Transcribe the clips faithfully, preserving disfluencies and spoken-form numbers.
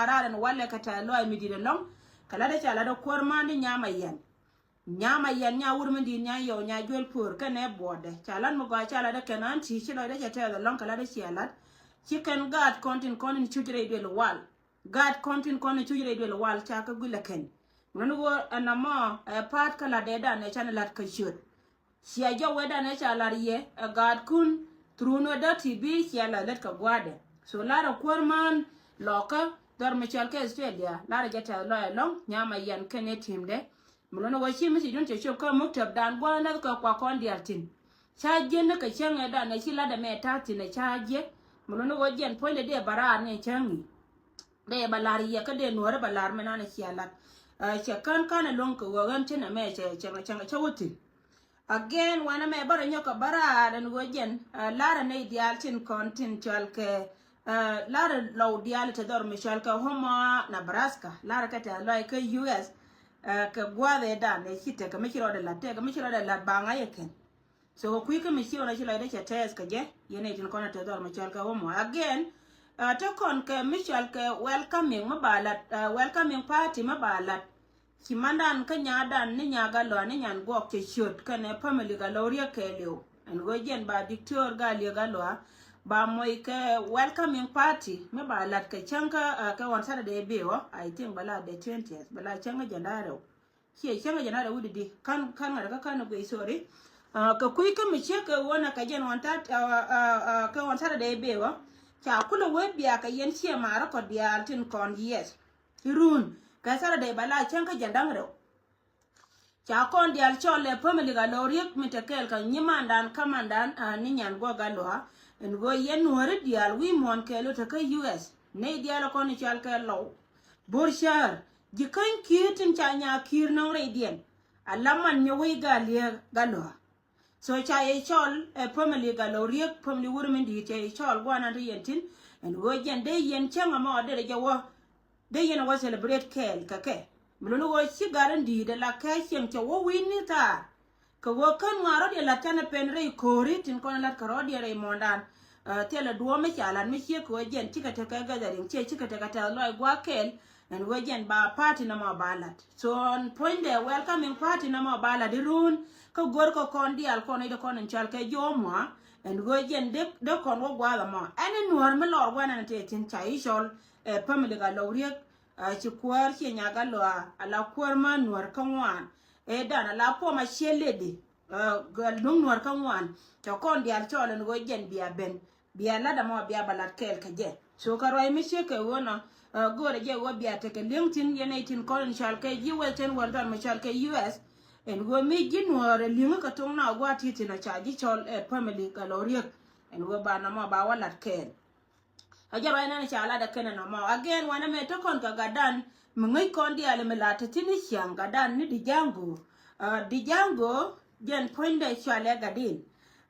raar ɛn walɛ kɛ tɛ̈th lɔaac mi di̱i̱t ɛlɔ̱ŋ. Kɛ la̱tdɛ ca la̱t ɛ kuäär man di nyam a yɛn. Nyam a yɛn nya wur mi di̱i̱t nya yɔw nya juel puɔ̱ɔ̱r kɛnɛ buɔtdɛ. Ca la̱t mi gɔaa ca la̱t ɛ kɛn an ti̱i̱ ci lɔcdɛ cɛ tɛɛth ɛlɔ̱ŋ kɛ la̱tdɛ cia la̱t. Ci kɛn gaat kɔn tin kɔn in cuc rɛy duël wal. Gaat kɔn tin kɔn in cuc rɛy duël wal ca kɛ guil ɛ kɛn. Ŋän ɣöö ɛn ɛmɔ ɛ pa̱a̱t kä la̱tdɛ dan ɛ can la̱t kä ciöt. Cia jɔw wee dan ɛ ca la̱t yɛ ɛ gaatkun through ni däk ti bi cia la̱t lät kɛ gua̱a̱dɛ. So la̱t ɛ kuäär man lɔkä dhɔr mi cɔal kɛ Australia la̱t ɛ jɛ tɛth lɔc ɛlɔ̱ŋ nyam a yɛn kɛn ɛ ti̱mdɛ. Mi luni wä ci mi ci dun cɛ cop kä muktäp dan gua̱a̱n näth kɛ kua kɔn diaal tin. Ca jiɛn ni kɛ cäŋ ɛ dan ɛ ci la̱t ɛmɛ ta̱a̱ thi̱n ɛ ca jiɛ. Mi luni wä jiɛn puɔ̱nydɛ dee bä raar ni cäŋ ni. Dee bä la̱r yɛ kä dee nuɔ̱ɔ̱ri bä la̱r mi nan ɛ cia la̱t. Ɛ, cɛ kän kän ɛ luäŋ kɛ ɣöö ɣän cin ɛmɛ cɛ cɛ cɛ cɛ wä thi̱n. Again wanɛ mɛ bä rɔ nyɔk kɛ bä raar ɛn ɣöö jiɛn ɛ la̱r ɛ nɛy diaal tin kɔn tin cɔal kɛ ɛ la̱r ɛ lɔw diaal te dhɔr mi cɔal kɛ Omaha, Nebraska la̱r ɛ kɛ tɛth lɔc kä U S. Ɛ kɛ gua̱a̱th ɛ dan ɛ ci tekɛ mi ci rɔɔdɛ la̱t tekɛ mi ci rɔɔdɛ la̱t ba ŋa̱c ɛ kɛn. So kɛ kui̱ kä mi ci ɣän a ci lɔcdɛ cɛ tɛth kɛ jɛ yɛn ɛ tin kɔn a te dhɔr mi cɔal kɛ Omaha again. Ɛ te kɔn kɛ mi cɔal kɛ welcoming mi ba la̱t ɛ welcoming party mi ba la̱t. Ci mandan kä nyadan ni Nyagalɔa ni Nyanguɔk cɛ ciöt kɛnɛ family Gatluak Riek kɛɛliw. Ɛn ɣöö jiɛn ba Diktor Gatluak Riek Gatluak ba moc kɛ welcoming party mi ba la̱t kɛ cäŋ kä ɛ kɛ ɣɔn Saturday bi ɣɔ̱, I think bɛ la the twentieth bɛ la cäŋ kä jiɛn da̱a̱ rɛw. Ciɛ cäŋ kä jiɛn da̱a̱ rɛw wi̱cdɛ di kän kän ŋa̱t kä kän guic, sorry. Ɛ kɛ kui̱ kä mi ciek kɛ ɣöö nɛ kɛ jiɛn ɣɔn tat ɛ ɛ ɛ kɛ ɣɔn Saturday bi ɣɔ̱. Ca kulɛ wee bia kɛ yɛn ciɛ maarä kɔ diaal tin kɔn, yes. Ci run kɛ Saturday bɛ la cäŋ kä jiɛn da̱ŋ rɛw. Ca kɔn diaal cɔl ɛ family Gatluak Riek mi te kɛɛl kɛ nyimandan kamandan ɛ ni Nyanguɔk Gatluak. Ɛn ɣöö yɛn nuɔ̱ɔ̱ri diaal wi̱i̱ muɔ̱ɔ̱n kɛɛl ɔ te kä U S nɛy diaal ɛ kɔn i̱ cɔal kɛ Lɔw, Bo̱r Cäär, ji̱ käny Ki̱i̱r tin ca Nyaki̱i̱r nöŋ rɛydiɛn. A la man nyɛ wec Gatluak Riek Gatluak. So ca yɛ cɔl ɛ family Gatluak Riek, family wur min di̱i̱t ca yɛ cɔl guanan ti yɛn tin. Ɛn ɣöö jɛn dee yɛn cäŋ ɛmɔ dee rɛ jɛ wä, dee yɛn ɛ wä celebrate kɛɛl kɛ kɛ. Mi luni ɣöö ci gat in di̱i̱t ɛ la kɛ cieŋ cɛ wä wi̱i̱ni thaar. Kɛ ɣöö kän ŋuan rɔ̱diɛn la̱t canɛ pen rɛy ko̱ri tin kɔn la̱t kɛ rɔ̱diɛn rɛy muɔ̱ɔ̱ndan. Ɛ thilɛ duɔ̱ɔ̱p mi ca la̱t mi ciek kɛ ɣöö jɛn cikɛ tekɛ gathering ciɛ cikɛ tekɛ tɛth lɔc gua̱a̱k kɛɛl. Ɛn ɣöö jɛn ba party nɔmɔ ba la̱t. So ɛn puɔ̱nydɛ welcoming party nɔmɔ ba la̱t irun kä go̱r kä kɔn diaal kɔn i̱ dee kɔn in cɔal kɛ ji̱ Omaha. Ɛn ɣöö jɛn dee dee kɔn wä gua̱a̱th ɛmɔ ɛn i̱ nuɔ̱ɔ̱r mi lɔɔr gua̱n ɛn tëë thi̱n ca i̱ cɔl ɛ family Gatluak Riek. Ɛ ci kuäär ciɛ Nyagalɔa a la kuäär mä nuɔ̱ɔ̱r kä ŋuan. Ɛ dan a la puɔm a ciɛ lady. Ɛ gɛl duŋ nuɔ̱ɔ̱r kä ŋuan cɛ kɔn diaal cɔl ɛn ɣöö jɛn bia ben. Bia lat ɛmɔ bia ba lat kɛɛl kɛ jɛ. So kɛ ruac mi ciek kɛ ɣöö nɔ ɛ go̱o̱rɛ jɛ ɣöö bia tekɛ li̱eŋ thi̱n yɛn nɛy tin kɔn in cɔal kɛ ji̱ Western world dhɔr mi cɔal kɛ U S. Ɛn ɣöö mi ji̱ nuɔ̱ɔ̱rɛ li̱eŋ kä thoŋ na ɣɔaa ti thi̱n ɔ ca ji̱ cɔl ɛ family Gatluak Riek. Ɛn ɣöö ba nɔmɔ ba wä lat kɛɛl. A jɛ ruac nɛn ca lat ɛ kɛn ɛ nɔmɔ again wanɛ mɛ te kɔn kɛ gatdan mi ŋäc kɔn diaal mi lat te thi̱n i̱ ciaŋ gatdan ni Dijaŋ Go̱o̱r. Ɛ Dijaŋ Go̱o̱r jɛn puɔ̱nydɛ cɔalɛ Gatdin.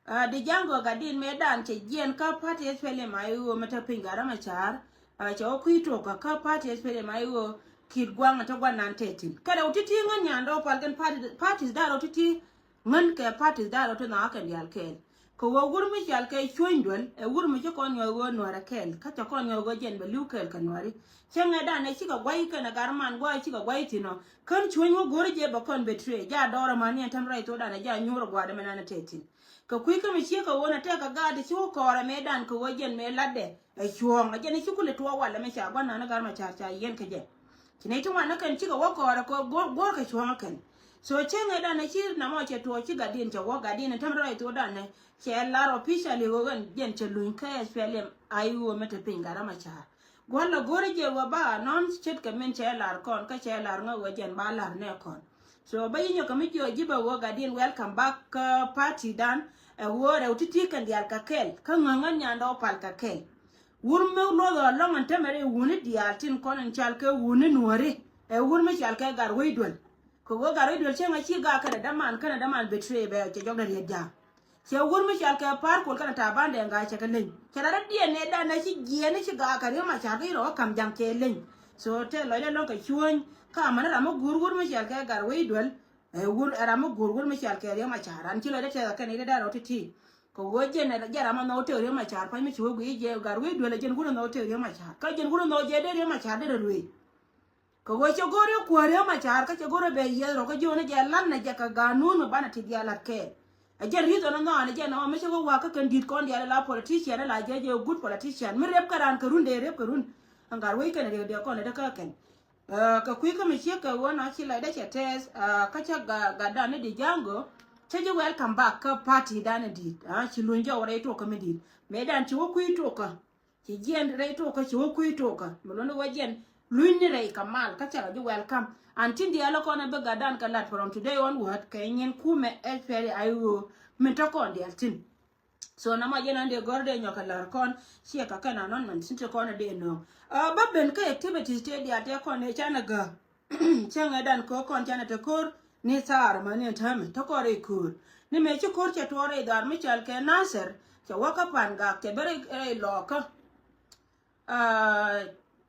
Ɛ Dijaŋ Go̱o̱r Gatdin mëë dan cɛ jiɛn kä party S P L M I O mi te piny Gat Macar. Ɛ cɛ wä kui̱ tok kä kä party S P L M I O ki̱t gua̱a̱ŋ te gua̱n nan te thi̱n kɛ rɛw ti̱ti̱ ŋän nyandɔ pal kɛn party, parties da̱r rɛw ti̱ti̱. Ŋän kɛ parties da̱r rɛw ti nhɔakä kɛn diaal kɛɛl. Kɛ ɣöö wur mi cɔal kɛ Cuɔ̱ny Duel ɛ wur mi ci kɔn nyuɔth ɣöö Nuäärɛ kɛɛl kä cɛ kɔn nyuɔth ɣöö jɛn bɛ li̱w kɛɛl kɛ Nuääri. Cäŋɛ danɛ cikɛ guay kɛnɛ gat man guay cikɛ guay thi̱n ɔ. Kän Cuɔ̱ny wä go̱r jɛ bɛ kɔn betray ja dɔɔr ɛmani ɛn tɛm rɛy thok danɛ ja nyuur ɛ gua̱a̱r ɛmɛ nanɛ tɛth thi̱n. Kɛ kui̱ kä mi ciek kɛ ɣöö nɛ tɛk kɛ gaat ci wä kɔɔr ɛmɛ dan kɛ ɣöö jɛn mëë latdɛ ɛ cuɔ̱ɔ̱ŋ ɛ jɛn ci kulɛ tuɔɔk walɛ mi ca gua̱n nanɛ gat ma ca̱r ca yiɛn kɛ jɛ. Ci nɛy ti ŋuan ni kɛn cikɛ wä kɔɔrɛ kɛ go̱r, go̱r kɛ cuɔ̱ŋä kɛn. So cäŋɛ danɛ ci namɔ cɛ tuɔɔk ci Gatdin cɛ wä Gatdin in tämɛ rɔy thok danɛ cɛ lar officially ɣöö ɣän jɛn cɛ luny kä S P L M I O mi te piny Gat Macar. Gua̱n la go̱rä jɛ wä ba announce ce̱tkɛ min cɛ lar kɔn kä cɛ lar ŋä wä jɛn ba lar nɛ kɔn. So bä yi nyɔk kɛ mi jiɔ ji̱ bä ɣöö Gatdin welcome back kä party dan ɛ ɣöö rɛw ti̱ti̱ kɛn diaal kɛ kɛl kä ŋäŋä nyandɛ wä pal kɛ kɛl. Wur mi luɔth ɔ lɔŋ ɛn tämɛ rɛy wuni diaal tin kɔn in cal kɛ wuni Nuääri. Ɛ wur mi cal kɛ Gatwec Duel. Kɛ ɣöö Gatwec Duel cäŋ a ci gak kɛnɛ däman kɛnɛ däman betray bɛ cɛ jɔkdɛ riet ja̱a̱ŋ. Cɛ wur mi cal kɛ Pa̱a̱r Kuɔl kɛnɛ Taban Dɛŋ Gai cɛ kɛ leny. Cɛ lat rɔ diɛn nɛ dan nɛ ci jiɛɛn ni ci gak kɛ Riek Macar kä ci rɔ wä ka̱m ja̱ŋ cɛ leny. So tɛ lɔcdɛ lɔŋ kɛ Cuɔ̱ny ka amäni ram mi guur wur mi cal kɛ Gatwec Duel. Ɛ wur ɛ ram mi guur wur mi cal kɛ Riek Macar ran ci lɔcdɛ tɛth kɛn i̱ dee dan rɔ ti̱ti̱. Kɛ ɣöö jɛn ɛ jɛ ram a nhɔk tëk Riek Machar pa̱ny mi ci wä guiy jɛ gat wec duel ɛ jɛn wut a nhɔk tëk Riek Machar. Kä jɛn wut a nhɔk jɛ dee Riek Machar dee rɛ lueec. Kɛ ɣöö cɛ go̱r i̱ kuäär Riek Machar kä cɛ go̱r i̱ bɛ yieth rɔ kä ji̱ ɣän jɛ la̱t nɛ jɛ kɛ ganun mi banɛ ti diaal la̱t kɛɛl. Ɛ jɛn reason a nhɔk an jɛn ɔ mi cɛ wä wa̱a̱ kä kɛn di̱t kɔn diaal la politician la jɛ jɛ good politician mi rep kɛ raan kɛ run dee rep kɛ run. Ɛn gat wec kɛn riek diɛ kɔn lɛ dee kä kɛn. Ɛ, kɛ kui̱ kä mi ciek kɛ ɣöö na ci lɔcdä cɛ tɛth, ɛ, kä cä ga-, gatdan ni di Jaŋ Gök, cä ji̱ welcome back kä party dan ni di̱i̱t, ɛ, ci luny jɔw rɛy tuɔkä mi di̱i̱t. Mëë dan ci wä kui̱ tuɔkä, ci jiɛn rɛy tuɔkä, ci wä kui̱ tuɔkä. Mi luɔ̱n wä jiɛn luny ni rɛy kɛ mal, kä cä rɔ ji̱ welcome. An tin diaal kɔn a bi gatdan kɛ lat from today onward, kɛ nyin kumɛ ɛ pɛri ay ɣöö min tɔ kɔn diaal tin. So na ma jɛn an dee gɔr dee nyɔk kɛ lar kɔn ciɛ ka kɛn anɔn mɛn sin ti kɔn a dee nööŋ. Ɛ, ba ben kä activities tëë diaal tëë kɔn ëë canɛ gä. Cäŋɛ dan kɛ kɔn canɛ te ko̱r ni thaar mɛ ni ɛn täämɛ te kɔn rɛy ko̱r. Ni mëë ci ko̱r cɛ tuɔɔr rɛy dhɔaar mi cɔal kɛ Nasir cɛ wä kä Pangak cɛ ben rɛy, rɛy lɔɔkä. Ɛ,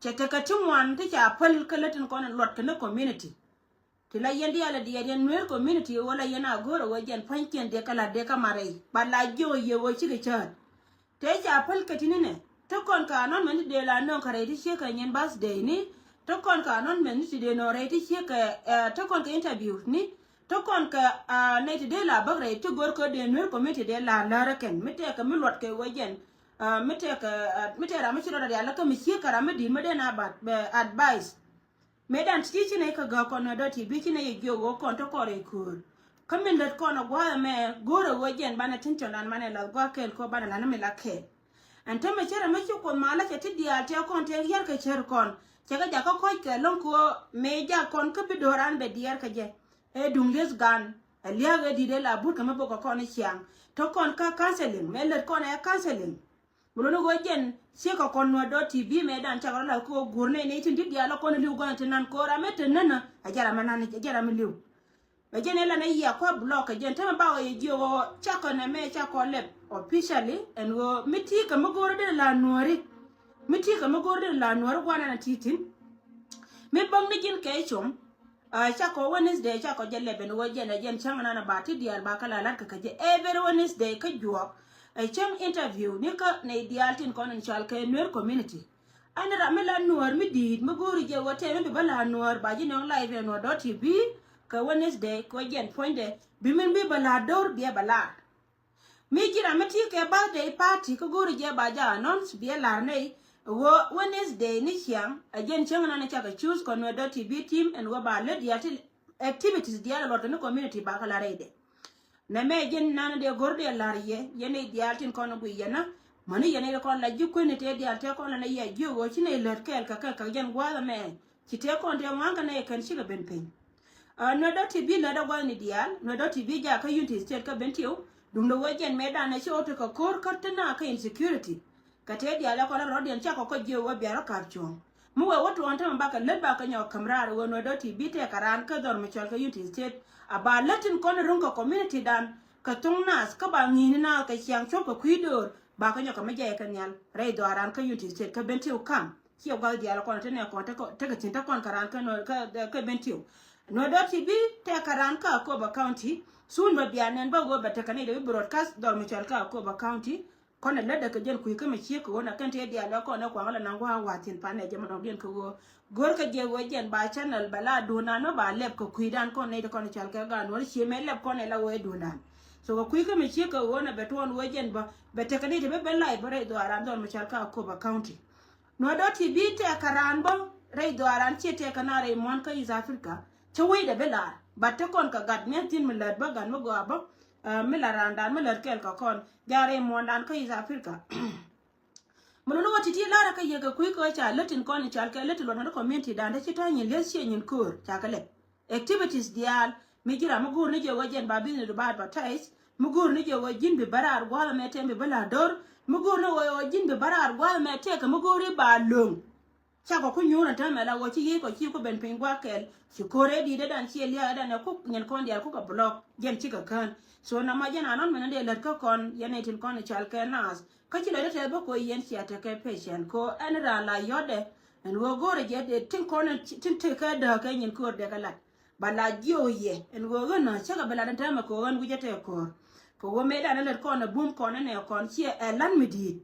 cɛ tekɛ ti ŋuan ti ca päl kä lät tin kɔn in luɔt kɛ ni community. Ti la yɛn diaal a diɛɛr yɛn Nuer community ɣöö la yɛn a go̱o̱r a ɣöö jɛn pua̱nykiɛn dee kä la̱t dee kä mat rɛy. Ba la jiök yɛ ɣöö cikɛ cäät. Tëë ca päl kä ti̱ni nɛ. Te kɔn kɛ anɔn mɛn ti dee la nööŋ kɛ rɛy ti ciek kɛ nyin birthday ni. Te kɔn kɛ anɔn mɛn ti dee nööŋ rɛy ti ciek kɛ, ɛ, te kɔn kɛ interview ni. Te kɔn kɛ, ɛ, nɛy ti dee la bäk rɛy ti go̱o̱r kä dee Nuer community dee la lär ɛ kɛn. Mi tɛkɛ mi luɔt kɛ ɣöö jɛn, ɛ, mi tɛkɛ, ɛ, mi tɛkɛ ram mi ci rɔɔdɛ diaal lä kä mi ciek kɛ ram mi di̱i̱t mi dee na bat, bɛ advice. Mëë dan ti ci nɛy kä gäk kɔn Nuer dot T V ci nɛy jiök ɣöö kɔn te kɔn rɛy köör. Kä min lät kɔn a gua̱a̱th ɛmɛ go̱o̱rɛ ɣöö jɛn banɛ tin cɔndan manɛ lath gua̱a̱th kɛɛl kɛ ɣöö banɛ la̱t ni mi la kɛɛl. Ɛn tämɛ cärɛ mi ci Kuoth mal lä cɛ ti diaal tëë kɔn tëë yiar kɛ cär kɔn. Cɛ kɛ jakä kɔc kɛ lo̱ŋ kɛ ɣöö mëë jak kɔn kä bi do̱ran bɛ diɛɛr kɛ jɛ. Ɛ duŋ lieth gan. Ɛ lia̱a̱k ɛ di̱t ɛ la but kɛ mi bok kɛ kɔn i̱ ciaŋ. Te kɔn kä counseling. Mëë lät kɔn ɛ counseling. Bi luɔ̱ni ɣöö jɛn ciekɛ kɔn Nuer dot T V mëë dan cakɛ rɔ lath kɛ ɣöö guur nɛy nɛy tin di̱t diaal ɛ kɔn li̱w gua̱n ti nan ko̱ra mëë te nänä. Ɛ jɛ ram ɛ nan, ɛ jɛ ram ɛ li̱w. Ɛ jɛn ɛ lan ɛ yia kua block ɛ jɛn tämɛ ba ɣöö yɛ jiök ɣöö cakɔ nɛ mëë cakɔ lɛp officially ɛn ɣöö mi ti̱i̱ kɛ mi go̱o̱ri dee la Nuääri. Mi ti̱i̱ kɛ mi go̱o̱ri dee la Nuääri gua̱n ɛn ɛ ti̱i̱ thi̱n. Mi bäŋ ni ji̱n kɛ com. Ɛ, cakɔ Wednesday cakɔ jɛ lɛp ɛn ɣöö jɛn ɛ jɛn cäŋ nan ɛ ba ti diaal ba kä la la̱t kɛ kɛ jɛ every Wednesday kä juɔk. Ɛ cäŋ interview ni kä nɛy diaal tin kɔn in cɔal kɛ Nuer community. Ɛn ram mi la Nuäär mi di̱i̱t mi go̱o̱ri jɛ ɣöö tɛm mi bi bä la Nuäär ba ji̱ nɔŋ live ɛ Nuer dot T V kɛ Wednesday kɛ ɣöö jɛn puɔ̱nydɛ bi min bi bä la do̱r biɛ bä la. Mi ji̱ ram mi ti kɛ birthday party kä go̱o̱ri jɛ ba jɛ announce biɛ lar nɛy ɣöö Wednesday ni ciaŋ ɛ jɛn cäŋ nan cakɛ choose kɔn Nuer dot T V team ɛn ɣöö ba lät diaal ti activities diaal luɔt kɛ ni community ba kɛ lar rɛydɛ. Nɛ mɛ jɛn nan dee go̱r dee lar yɛ yɛn nɛy diaal tin kɔn gui yɛn na mäni yɛn nɛy kɔn la ji̱ kueni tëë diaal tëë kɔn la nɛ yɛ jiök ɣöö ci nɛy lät kɛɛl kɛ kɛ kɛ jɛn gua̱a̱th ɛmɛ. Ci tëë kɔn tëë ŋuan kɛ nɛy kɛn cikɛ ben piny. Ɛ, Nuer dot T V lät ɛ gua̱thni diaal, Nuer dot T V jakä Unity State kä Bentiu, duundɛ wee jɛn mëë danɛ ci ɣä tekɛ ko̱r kä te na kä insecurity. Kɛ tëë diaal ɛ kɔn rɔ̱diɛn cakɔ kɔ jiök wee biarä ka̱p cuɔ̱ɔ̱ŋ. Mi wee wä tuɔɔn tämɛ bakɛ lät bakɛ nyɔk käm raar ɛ wee Nuer dot T V tɛkɛ raan kä dhɔr mi cɔl kɛ Unity State. A ba lät tin kɔn ruŋ kɛ community dan, kɛ thoŋ naath, kä ba ŋi̱i̱ni naath kɛ ciaŋ cuɔ̱p kɛ kui̱ döör, bakɛ nyɔk kɛ mi jɛy kɛ nhial, rɛy dhɔaaran kä Unity State kä Bentiu kam. Ciɛ gua̱th diaal kɔn te nɛ kɔn tekɛ, tekɛ thi̱n te kɔn kɛ raan kä Nuer, kä, kä Bentiu. Nuer dot T V tekɛ raan kä Akobo County. Soon bɛ bia nɛn bä ɣöö bɛ tekɛ nɛy dee bi broadcast dhɔr mi cɔal kä Akobo County. Kɔn ɛ lätdɛ kɛ jɛn kui̱ kä mi ciek kɛ ɣöö na kɛn tëë diaal ɛ kɔn ɛ kuaŋ lɛ naŋ gua̱a̱ wa̱a̱ thi̱n pan ɛ jɛ mɛ dɔ̱ŋdiɛn kɛ ɣöö. Go̱rkɛ jɛ ɣöö jɛn ba channel bɛ la duundan mɛ ba lɛp kɛ kui̱dan kɔn nɛy ti kɔn cɔal kɛ gaat Nuer cie mɛ lɛp kɔn ɛ la ɣöö ɛ duundan. So kɛ kui̱ kä mi ciek kɛ ɣöö nɛ bɛ tuɔɔn ɣöö jɛn bä bɛ tekɛ nɛy ti bä ben live bä rɛy dhɔaaran dhɔr mi cɔal kä Akobo County. Nuer dot T V tɛkɛ raan bä rɛy dhɔaaran ciɛ tɛkɛ na rɛy muɔ̱ɔ̱n kä East Africa. Cä wecdɛ bi laar. But te kɔn kɛ gat mi̱eth thi̱n mi lät bä gat mi gɔaa bä. Ɛ, mi la raandan mi lät kɛɛl kɛ kɔn. Ja̱ rɛy muɔ̱ɔ̱ndan kä East Africa. Mi luni wä ti̱ti̱ la̱rä kä yɛ kɛ kui̱ kä ca lät tin kɔn in cɔal kɛ lät ti luɔt ŋäni community dan te ci tɔ̱ nyin li̱eth ciɛ nyin köör ca kɛ lɛp. Activities diaal mi ji̱ ram mi go̱o̱r ni jɛ wä jɛn ba business du ba advertise. Mi go̱o̱r ni jɛ wä ji̱n bi bä raar gua̱a̱th ɛmɛ tɛm bi bä la̱r do̱r. Mi go̱o̱r ni wä ji̱n bi bä raar gua̱a̱th ɛmɛ tɛkɛ mi go̱o̱r i̱ ba lo̱ŋ. Cakɔ ku nyuur ɛn täämɛ la wä ci yiëë kɔ ci ku ben piny gua̱a̱th kɛɛl. Ci ko̱r ëë di̱t ëëdan ciɛ lia̱a̱ ëëdan ɛ kuk nyin kɔn diaal kukɛ block jɛn cikɛ kään. So nɔmɔ jɛn anɔn mɛn dee lät kä kɔn yɛn ɛ tin kɔn i̱ cɔal kɛ naath. Kä ci lɔcdä tɛth bä kɛ ɣöö yɛn cia tekɛ patient kɛ ɣöö ɛn raan la yɔ̱tdɛ. Ɛn ɣöö go̱o̱rɛ jɛ dee tin kɔn tin tekɛ dääk kɛ nyin köör dee kɛ lat. Ba la jiök yɛ ɛn ɣöö ɣän ɛ cäkɛ bi lat ɛn täämɛ kɛ ɣöö ɣän wi̱cä tɛk köör. Kɛ ɣöö mëëdan ɛ lät kɔn ɛ bum kɔn ɛ nɛ kɔn ciɛ ɛ lan mi di̱i̱t.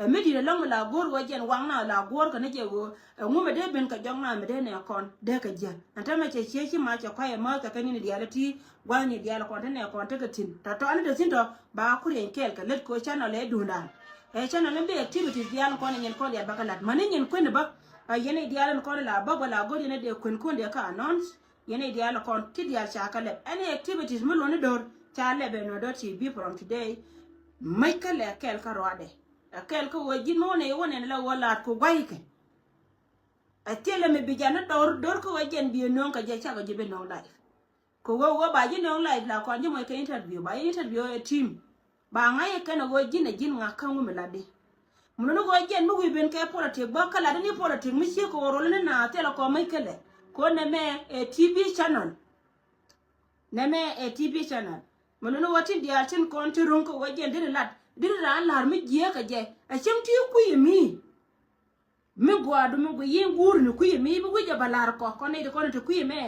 Ɛ mi di̱i̱t ɛlɔ̱ŋ mi la go̱o̱r ɣöö jɛn waŋ na la go̱o̱r kɛ ni jɛ ɣöö ɛ ŋu mi dee ben kɛ jɔk na mi dee nɛ kɔn dee kɛ jiɛ. Ɛn täämɛ cɛ ciec ci ma cɛ kuay ɛ määth kɛ kɛ ni̱ni diaal ɛ ti gua̱thni diaal ɛ kɔn te nɛ kɔn tekɛ thi̱n. Tɔ̱tɔ̱ ani te thi̱n tɔ ba ku rieny kɛɛl kɛ lät kɛ ɣöö channel ɛ duundan. Ɛ channel in bi activities diaal kɔn ɛ nyin kɔn diaal ba kɛ la̱t. Mäni nyin kueni bä. Ɛ yɛn i̱ diaal in kɔn ɛ la bä bä la go̱o̱r yɛn ɛ dee kueni kɔn dee kä announce. Yɛn i̱ diaal kɔn ti diaal ca kɛ lɛp. Any activities mi luɔ̱ni do̱r ca lɛp ɛ Nuer dot T V from today. Mäc kä lɛ kɛl kä ruadɛ. Ɛ kɛl kä ɣöö ji̱n mi wä nɛ i̱ wä nɛn la ɣöö la̱a̱t ku gua̱ykɛ. Ɛ thilɛ mi bi jɛn ni do̱r do̱r kä ɣöö jɛn bi ɛ nööŋ kɛ jɛ cakɔ ji̱ bi nööŋ live. Kɛ ɣöö ɣöö ba ji̱ nööŋ live la kɔn ji̱ mɔc kɛ interview ba ji̱ interview ɛ team. Ba ŋa̱c ɛ kɛn ɛ ɣöö ji̱n ɛ ji̱n ŋa̱k kä ŋu mi latdi. Mun ni ɣöö jɛn mi wi̱i̱ ben kɛ politik bä kä lat ni politik mi ciek kɛ ɣöö rol ni na thilɛ kɔn mäc kɛ lɛ. Kɛ ɣöö nɛmɛ ɛ T V channel. Nɛmɛ ɛ T V channel. Mun ni ɣöö tin diaal tin kɔn ti ro̱ŋ kɛ ɣöö jɛn deri lat deri raan la̱r mi jiääk kɛ jɛ. Ɛ cäŋ ti kui̱ mi. Mi gua̱a̱du mi gui yin guur ni kui̱ mi bi wi̱c ɛ bä la̱r kɔ kɔn nɛy ti kɔn ti kui̱ mɛ.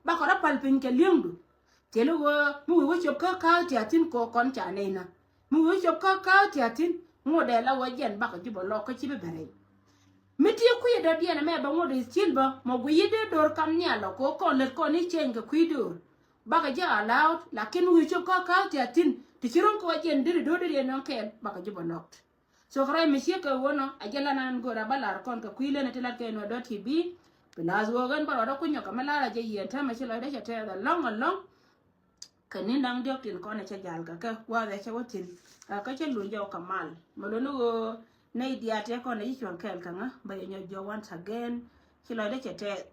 Bakɔ rɔ pal piny kɛ li̱eŋdu. Thil ɣöö mi wi̱i̱ wä cop kä ka̱a̱k tiathin kɔ kɔn ca nɛy na. Mi wi̱i̱ wä cop kä ka̱a̱k tiathin ŋot dee la wä jɛn bakɔ ji̱ bä lɔk kä ci bi bɛ rɛy. Mi ti kui̱ dɔ̱diɛn ɛmɛ bä ŋot is cil bä mɔ gui yi dee do̱r kam nhial lɔ kɔ kɔn lät kɔn i̱ ceny kɛ kui̱ do̱r. Bakɔ ji̱ allowed lakin mi wi̱i̱ cop kä ka̱a̱k tiathin ti ci ro̱ŋ kɛ wä jɛn deri do̱r deri ɛn nɔŋ kɛɛl bakɔ ji̱ bä lɔk. So kɛ ruac mi ciek kɛ ɣöö nɔ a jɛ lan an go̱o̱r a bä lar kɔn kɛ kui̱ leni ti lat kɛ Nuer dot T V. Plus ɣöö ɣän bä ruɔdä kunyɔ kɛ mi lar a jɛ yieen täämɛ ci lɔcdä cɛ tɛɛth alɔ̱ŋ alɔ̱ŋ. Kɛ ni̱n da̱ŋ diɔ̱k tin kɔn ɛ cɛ jal kɛ kɛ gua̱a̱th ɛ cɛ wä thi̱n. Kä cä luny jɔw kɛ mal mɛ loni ɣöö nɛy diaal tëë kɔn ɛ ci cuɔ̱ŋ kɛɛl kɛ ŋä bä yɛ nyɔk jɔw once again. Ci lɔcdä cɛ tɛɛth.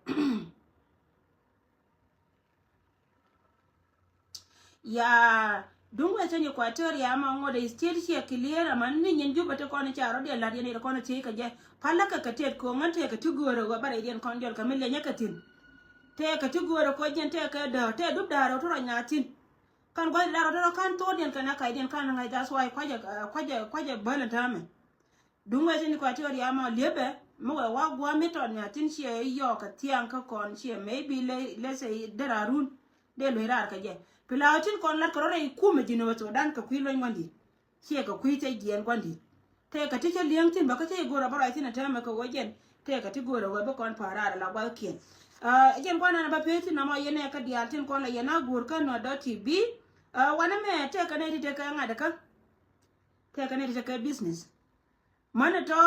Ya duŋ wecä ni Equatoria ma ŋot is still ciɛ clear aman ni nyin Juba ti kɔn i̱ ca rɔ̱diɛn la̱t yɛn i̱ kɔn i̱ thiec kɛ jɛ. Palä kɛ kɛ tiɛt ko̱o̱ŋ ɣän tëë kɛ ti göörä wä bä rɛydiɛn kɔn jɔl kɛ mi liɛnyä kɛ thi̱n. Tëë kɛ ti göörä ko̱ jɛn tëë kɛ däär tëë dup da̱a̱r rɔ ti rɔ nya̱a̱ thi̱n. Kan gua̱c da̱a̱r rɔ ti rɔ kan thokdiɛn kɛn a ka̱cdiɛn kan ŋa̱c, that's why kuacɛ kuacɛ kuacɛ bäl in täämɛ. Duŋ wec in Equatoria mɔ liepɛ mi wɛ wa gua̱a̱ mi tɔt nya tin ciɛ yɔɔk kɛ thiaŋ kä kɔn ciɛ maybe le le sɛ dera run. Dee luec raar kɛ jɛ pi la tin kɔn lat kɛ rɔ rɛy kumɛ ji̱n wä Sudan kɛ kui̱ luny ŋuandi. Ciɛ kɛ kui̱ cɛ jiɛn guandi. Tëë kɛ ti cä li̱eŋ tin bä kä cä i̱ go̱rɛ bä ruac thin ɛ täämɛ kɛ wä jɛn tëë kɛ ti go̱rɛ wä bi kɔn pa̱a̱r raar la gua̱th kiɛn. Jɛn gua̱n an a bä pee thin nɔmɔ yɛn ɛ kä diaal tin kɔn la yɛn a go̱r kä Nuer dot T V. Wanɛ mɛ tëë kɛ nɛy ti tëë kɛ ŋa̱t kä tëë kɛ nɛy ti tëë kɛ business. Män tɔ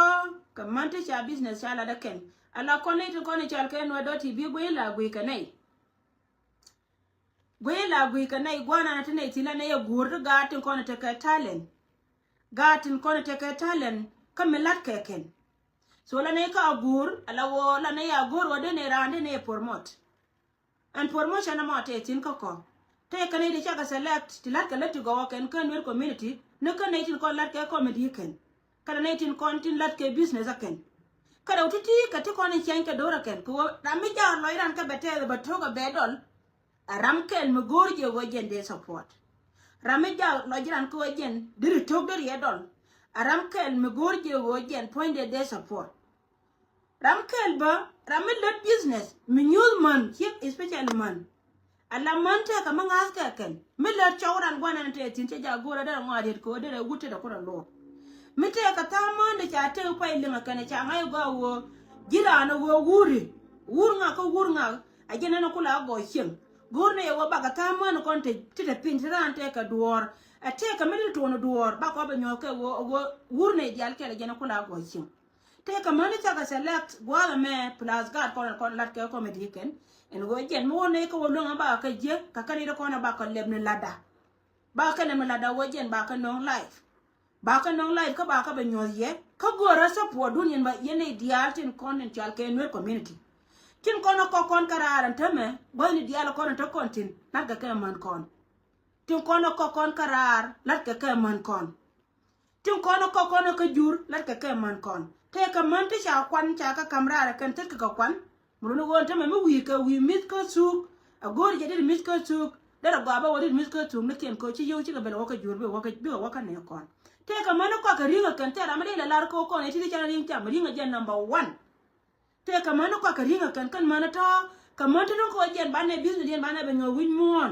kɛ män ti ca business ca lat ɛ kɛn. Ala kɔn nɛy tin kɔn i̱ cɔal kɛ Nuer dot T V guiy la guiy kɛ nɛy. Guiy la guiy kɛ nɛy gua̱a̱r nan ti nɛy ti la nɛy ɛ guur ti gaat tin kɔn i̱ tekɛ talent. Gaat tin kɔn i̱ tekɛ talent kä mi lat kɛ kɛn. So la nɛy kä a guur ala wä la nɛy a guur wä dee nɛy raan dee nɛy ɛ promote. Ɛn promotion ɛmɔ tëë thi̱n kä kɔ tëë kɛ nɛy ti cakɛ select ti la̱t kɛ lät ti gɔw ɛ kɛn kä Nuer community ni kä nɛy tin kɔn la̱t kɛ comedy kɛn. Kä nɛy tin kɔn tin la̱t kɛ business ɛ kɛn. Kä rɛw ti̱ti̱ kɛ ti kɔn in ciɛny kɛ do̱r ɛ kɛn kɛ ɣöö ram mi jak lɔc ran kä bɛ tɛth bɛ to̱k ɛ bɛ dɔl. Ɛ ram kɛl mi go̱o̱r jɛ ɣöö jɛn dee support. Ram mi jak lɔc ran kä ɣöö jɛn deri to̱k deri ɛ dɔl. Ɛ ram kɛl mi go̱o̱r jɛ ɣöö jɛn puɔ̱nydɛ dee support. Ram kɛl bä ram mi lät business mi nyuuth män ciek especially män. Ala män tëëkä mi ŋa̱th kɛ kɛn mi lät cɔw ran gua̱n ɛn tëë thi̱n cɛ jaak go̱o̱rä derɛ ŋɔaadiet kɛ ɣöö derɛ wut tetdɛ kurɛ lo̱r. Mi tëëkä tha̱a̱ŋ män de ca tëëk pay liŋ ɛ kɛn ɛ ca ŋa̱c ɛ gɔaa ɣöö ji̱ raan ɛ ɣöö wuri wur ŋak kä wur ŋak. Ɛ jɛn ɛn ɛ kula ɛ gɔɔy cieŋ go̱o̱r ni ɛ ɣöö bakɛ tha̱a̱ŋ män kɔn ti te piny ti raan tëëkɛ duɔ̱ɔ̱r. Ɛ tëëkä mi ti tuɔɔn ɛ duɔ̱ɔ̱r bakɔ bɛ nyuɔ̱th kɛ ɣöö ɛ ɣöö wur ni diaal kɛl ɛ jɛn ɛ kula ɛ gɔɔy cieŋ. Tëëkɛ män i̱ cakɛ select gua̱a̱th ɛmɛ plus gaat kɔn kɔn lat kɛ comedy kɛn. Ɛn ɣöö jɛn mi wä nɛy kä wä luäŋ ɛ bakɛ jiäk kɛ kɛn i̱ ti kɔn ɛ bakɛ lɛp ni latda. Bakɛ lɛp ni latda wä jɛn bakɛ nöŋ live. Bakɛ nöŋ live kä bakɛ bɛ nyuɔ̱th yɛ kä go̱o̱rä support dun yɛn ba yɛn nɛy diaal tin kɔn in cɔal kɛ Nuer community. Tin kɔn ɛ kɔk kɔn kä raar ɛn täämɛ gua̱thni diaal kɔn in te kɔn tin latkɛ kɛ män kɔn. Tin kɔn ɛ kɔk kɔn kä raar latkɛ kɛ män kɔn. Tin kɔn ɛ kɔk kɔn ɛ kä jur latkɛ kɛ män kɔn. Tëëkɛ män ti ca kuan ca kä ka̱m raar ɛ kɛn thit kɛ kɛ kuan. Muruni ɣöö ɛn tämɛ mi wi̱i̱ kɛ wi̱i̱ mi̱th kä thuuk. Ɛ go̱o̱ri jɛ dit mi̱th kä thuuk derɛ gɔaa bä wä dit mi̱th kä thuuk ni kiɛn kɛ ɣöö ci yio̱w cikɛ bɛl ɛ wä kä jur bikɛ wä kä bikɛ wä kä nɛɛk kɔn. Tëëkɛ män ɛ kɔakɛ ri̱ŋ ɛ kɛn thil ram mi dee lɛ lar kä wä kɔn ɛ ti ti can ri̱ŋ cam ri̱ŋ ɛ jɛ number one. Tëëkɛ män ɛ kɔakɛ ri̱ŋ ɛ kɛn kɛn män ɛ tɔ̱ kɛ män ti ri̱ŋ kɛ wä jiɛn banɛ business diɛn banɛ bɛ nyuɔ̱th wi̱c muɔ̱ɔ̱n.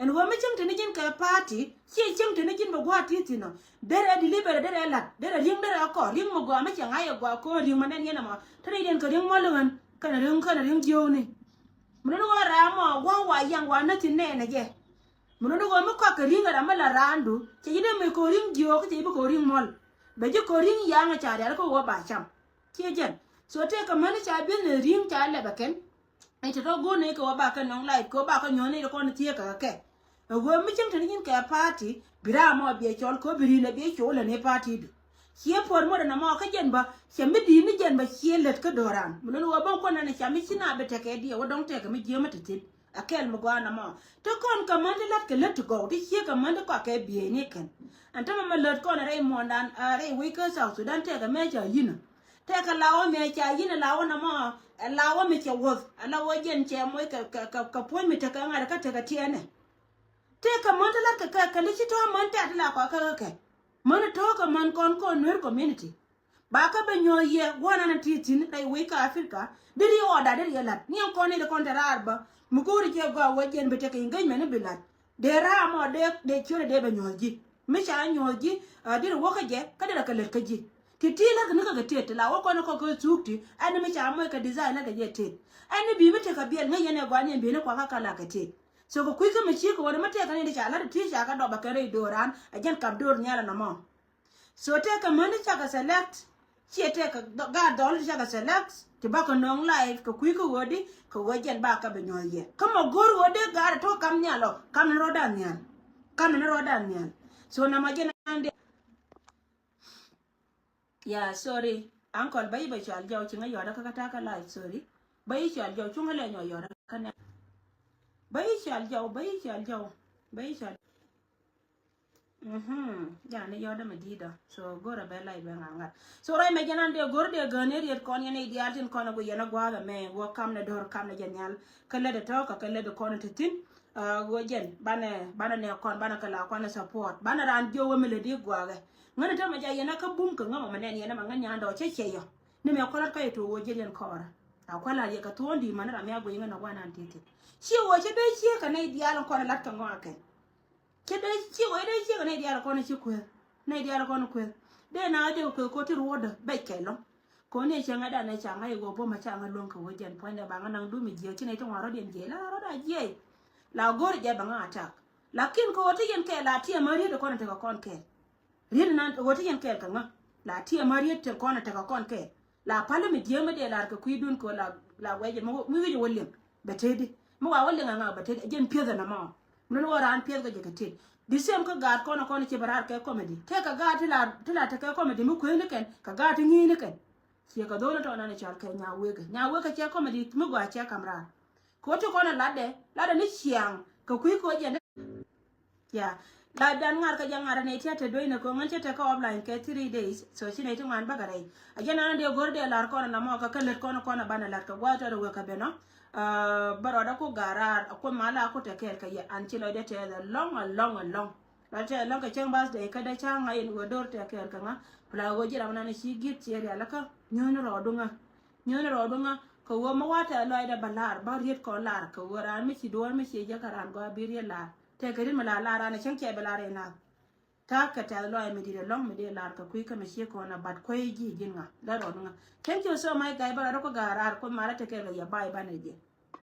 Ɛn ɣöö mi cieŋ te ni ji̱n kɛ party, ciɛ cieŋ te ni ji̱n bɛ gua̱a̱th ti thi̱n ɔ. Derɛ deliver, derɛ la̱t, derɛ ri̱ŋ, derɛ kɔr ri̱ŋ mi gɔaa mi cɛ ŋa̱c ɛ gɔaa ko̱n ri̱ŋ ma nɛn yɛn ɛmɔ. Te ni yɛn kɛ ri̱ŋ muɔl ɣän kɛnɛ ri̱ŋ, kɛnɛ ri̱ŋ jiöökni. Mi nɔni ɣöö ram mɔ gua̱a̱th wa yɛn wa näk thi̱n nɛɛnɛ jɛ. Mi nɔni ɣöö mi kɔak kɛ ri̱ŋ ɛ ram mi la raandu, cɛ ji̱ dee mi ko̱n ri̱ŋ jiöök, cɛ ji̱ bi ko̱n ri̱ŋ muɔl. Bɛ ji̱ ko̱n ri̱ŋ ya̱a̱ŋ ɛ ca rial kä ɣöö ba cam. Ciɛ jɛn. So tëëkɛ mäni ca business ri̱ŋ ca lɛp ɛ kɛn. I̱ te tɔ go̱o̱r ni kɛ wä bakɛ nɔŋ life kɛ wä bakɛ nyuɔ̱n ni kɔn thiee kɛ kɛ. Ɛ ɣöö mi cieŋ te ni nyin kɛ party, bi ram mɔ biɛ cɔl kɛ wä bi ri̱n ɛ biɛ col ɛ ni party du. Ciɛ puɔr muɔt ɛn ɛmɔ kä jɛn bä, cɛ mi di̱i̱t ni jɛn bä ciɛ lät kä do̱ran. Mi luni wä bä kuɔn ɛn ɛ cam mi ci na bi tekɛ diɛ wä dɔ̱ŋ tekɛ mi jiääm ɛ te thi̱n. Ɛ kɛl mi gɔaa ɛn ɛmɔ. Te kɔn kɛ män ti lät kɛ lät ti gɔw, ti ciɛ kɛ män ti kɔakɛ bieyni kɛn. Ɛn tämɛ mɛ lät kɔn ɛ rɛy muɔ̱ɔ̱ndan, ɛ rɛy wec kä South Sudan tekɛ mɛ ca yi̱n ɛ. Tëëkɛ lawä mëë ca yi̱n ɛ lawä nɔmɔ, ɛ lawä mi cɛ wuɔ̱th, ɛ lawä jɛn cɛ moc kɛ, kɛ, kɛ, kɛ puɔ̱ny mi tekɛ ŋa̱t kä tekɛ tiɛɛnɛ. Tëëkɛ män te la̱t kɛ kɛ, kɛ ni ci tɔ̱ män tɛ̈t ti la kɔakɛ kɛ kɛ. Män tɔ̱ kɛ män kɔn kɔn Nuer community. Ba kä bɛ nyuɔ̱th yɛ gua̱n an ti thi̱n rɛy wec kä Africa, deri order deri yɛ la̱t. Ni ɛn kɔn ni di kɔn te raar bä, mi go̱o̱ri cɛ gɔaa wä jɛn bi tekɛ engagement ni bi la̱t. Dee ram ɔ dee, dee ciötdɛ dee bɛ nyuɔ̱th ji̱. Mi ca nyuɔ̱th ji̱, a, dee rɛ wä kä jɛ, kä dee rɛ kɛ lät kä ji̱. Ti ti lät kɛ ni kä kɛ tet, ti la wä kɔn kɔ kɛ thuk ti, ɛn mi ca moc kɛ design lät kɛ jɛ tet. Ɛn ni bi mi tekɛ biɛl ŋäc yɛn ɛ gɔaa ni ɛn bi ni kuakä kä la kɛ tet. So kɛ kui̱ kä mi ci kɛ wä ni mi tekɛ ni di ca lät ti ca kɛ dɔp ɛ kɛ rɛy do̱ran, ɛ jɛn kap do̱r nhial ɛnɔmɔ. So tëëkɛ mäni cakɛ select, ciɛ tëëkɛ gaat dhɔl ti cakɛ select, ti bakɛ nööŋ life kɛ kui̱ kä ɣöödi, kɛ ɣöö jɛn bakɛ bi nyuɔ̱th yɛ. Kä mɔ go̱o̱r ɣöö dee gaat tɔ̱ kam nhial ɔ, kam ni rɔ̱dan nhial. Kam ni rɔ̱dan nhial. So nɔmɔ jɛn an dee. Yeah, sorry. Uncle, bä yi bɛ cual jɔw ci ŋä yɔɔdä kä kä ta̱a̱ kä live, sorry. Bä yi cual jɔw cuŋä lɛ nyɔ yɔɔdä kä nɛ. Bä yi cual jɔw, bä yi cual jɔw, bä yi cual. Mhm. Jani yɔɔdä mɛ di̱i̱t ɔ. So go̱rɛ bɛ live bɛ ŋa̱ ŋa̱t. So rɔy mɛ jɛn an dee go̱r dee gäni riet kɔn yɛn i̱ diaal tin kɔn a gui yɛn a gua̱a̱th ɛmɛ wä kam nɛ do̱r kam nɛ jɛ nhial. Kä lät ɛ tɔ̱ kä kä lät ɛ kɔn ɛ te thi̱n. A, wä jɛn banɛ, banɛ nɛ kɔn banɛ kɛ la kɔn ɛ support. Banɛ raan jiö wä mi lät i̱ gua̱a̱kɛ. Ŋän ɛ te mɛ ja yɛn a kä bum kɛ ŋämɛ mɛ nɛn yɛn ɛmɛ ŋän nyan dɔɔ cɛ cɛ yɔ. Ni mɛ kɔn lat kä yɛ tuɔ wä jɛn yɛn kɔɔrä. A kua̱l a yɛ kɛ thuɔ̱ɔ̱ŋ di̱i̱t mani ram ya guiy ŋän a gua̱a̱th nan ti̱ti̱. Ci wä cɛ dee ciek kɛ nɛy diaal kɔn ɛ lat kɛ ŋɔakɛ. Cɛ dee ciek wee dee ciek nɛy diaal kɔn ci kueth. Nɛy diaal kɔn kueth. Dee na dee kueth ko̱ ti ruɔ̱dä bɛc kɛ lɔ̱ŋ. Ko̱n ni cɛ ŋa̱ danɛ ca ŋa̱ i̱ ɣöö buɔ̱mɛ ca ŋa̱ luäŋ kɛ ɣöö jɛn puɔ̱nydɛ ba ŋa̱ naŋ dumi jiɛk ci nɛy ti ŋuan rɔ̱diɛn jiɛk la rɔ̱da jiɛk. La go̱r jɛ ba ŋa̱ atak. Lakin kɛ ɣöö ti yɛn kɛɛl la tiɛm ma riet kɔn tekɛ kɔn kɛɛl. Riet nan ɣöö ti yɛn kɛɛl kɛ ŋa̱. La tiɛm ma riet te kɔn tekɛ kɔn kɛɛl. La pali mi diee mi dee lar kɛ kui̱dun kɛ la, la wɛcɛ mi wi̱c wä liŋ bɛ tedi. Mi wa wä liŋ aŋa bɛ tedi jɛn pieth ɛn ɛmɔ. Mi ni wä raan pieth kɛ jɛ kɛ tet. Di same kä gaat kɔn kɔn ci bɛ rar kɛ comedy. Tɛ kɛ gaat ti la, ti la tekɛ comedy mi kueeni kɛn kɛ gaat ti ŋi̱i̱ni kɛn. Ciɛ kɛ dho̱l ni tɔn ani cal kɛ nya wekɛ. Nya wekɛ cɛ comedy mi gɔaa cɛ kam rar. Kɛ wä ti kɔn latdɛ, latdɛ ni ciaŋ kɛ kui̱ kɛ wä jɛ ni. Ya. La dan ŋa̱r kä jɛ ŋa̱r ni tiat te duey ni koŋ ŋän cɛ tekɛ offline kɛ three days. So ci nɛy ti ŋuan bäkɛ rɛy. A jɛ nan dee go̱r dee lar kɔn na mɔ kɛ kä lät kɔn kɔn a banɛ lat kɛ gua̱a̱th tɔt a wek kɛ ben ɔ. Bä rɔɔdɛ ku ga̱r raar a kuoth ma la ku te kɛɛl kɛ yɛ an ci lɔcdɛ tɛth a lɔŋ a lɔŋ a lɔŋ. La tɛth a lɔŋ kɛ cäŋ birthday kä dee ca ŋa̱c in wä do̱r te kɛɛl kɛ ŋa̱. Pla wä ji̱ ram nan ci gift ciɛ rial kä nyuɔ̱n rɔɔdu ŋa̱. Nyuɔ̱n rɔɔdu ŋa̱ kɛ wä ma wa tɛth lɔcdɛ bä lar bä riet kɔn lar kɛ wä raan mi ci duɔ̱ɔ̱r mi ci jɛ kä raan gɔaa bi riet lar. Tëëkɛ rin mi la lar an a cäŋ cɛ bi lar in nath. Ta̱a̱ kɛ tɛth lɔaac mi di̱t ɛlɔ̱ŋ mi dee lar kɛ kui̱ kä mi ciek kɔn a bat kuey ji̱ ji̱n ŋa lɛ rɔɔd ŋa. Thank you so much guy bä rɔɔd kä ga̱a̱ raar kuoth ma la tekɛ kɛ yɛ bay banɛ jɛ.